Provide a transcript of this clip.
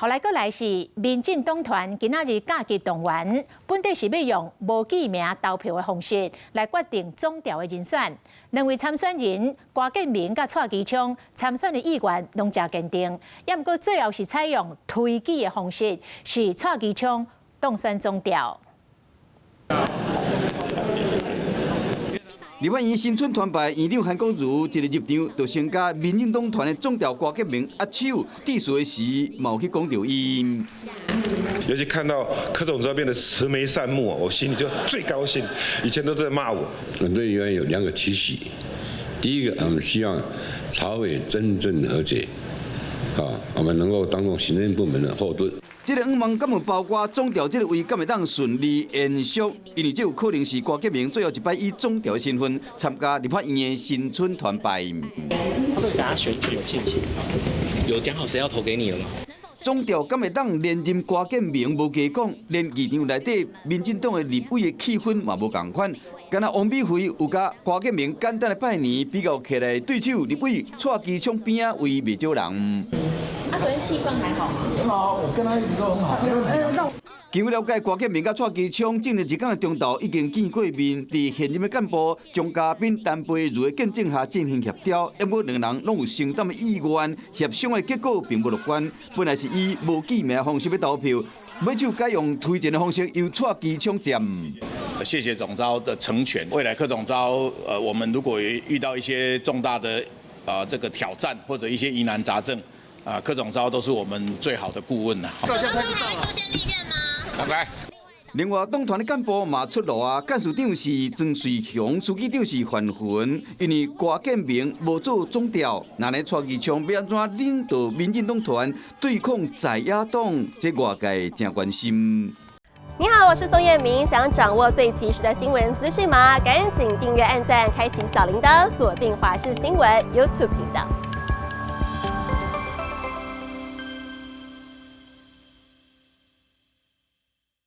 後來閣來是民進黨團今仔日加急動員，本底是欲用無記名投票的方式來決定總召的人選。兩位參選人郭建明佮蔡其昌參選的意願攏誠堅定，也毋過最後是採用推舉的方式，是蔡其昌當選總召。立法院新春團拜，院長韓國瑜一个入場，就先佮民進黨團的總召郭建明握手，致辭的時，嘛有去講著伊。尤其看到柯總召變得慈眉善目，我心裡就最高興。以前都在罵我。我對議員有兩個期許，第一個，我們希望朝野真正和解，啊，我們能夠當做行政部門的後盾。這个願望敢有包括總召這个位，敢會當順利延續？因為這有可能是郭建明最後一擺以總召的身份參加立法院的新春團拜。他對大家選舉有信心？有講好誰要投給你了嗎？總召敢會當連任郭建明無加講，連議場內底民進黨的立委的氣氛嘛無仝款。敢若王美惠有佮郭建明簡單的拜年，比較起來對手立委蔡其昌邊仔位袂少人。啊，昨天氣氛還好嗎？很好，我跟他一直都很好。根據了解，郭建明佮蔡其昌前日一工的中晝已經見過面，佇現任的幹部鍾嘉賓、陳培如的見證下進行協調，不過兩人攏有承擔的意願，協商的結果並不樂觀。本來是以無記名方式欲投票，尾手改用推薦的方式由蔡其昌佔。謝謝總召的成全，未來柯總召，我們如果遇到一些重大的這個挑戰或者一些疑難雜症，啊，柯總召都是我們最好的顧問啦。總召還會出現立院嗎？拜。另外，黨團的幹部嘛出爐啊，幹事長是莊瑞雄，書記長是范雲。因為郭建明無做總召，那呢蔡其昌欲按怎領導民進黨團對抗在野黨，這外界誠關心。你好，我是宋燕明，想掌握最及時的新聞資訊嗎？趕緊訂閱、按讚、開啟小鈴鐺，鎖定華視新聞 YouTube 頻道。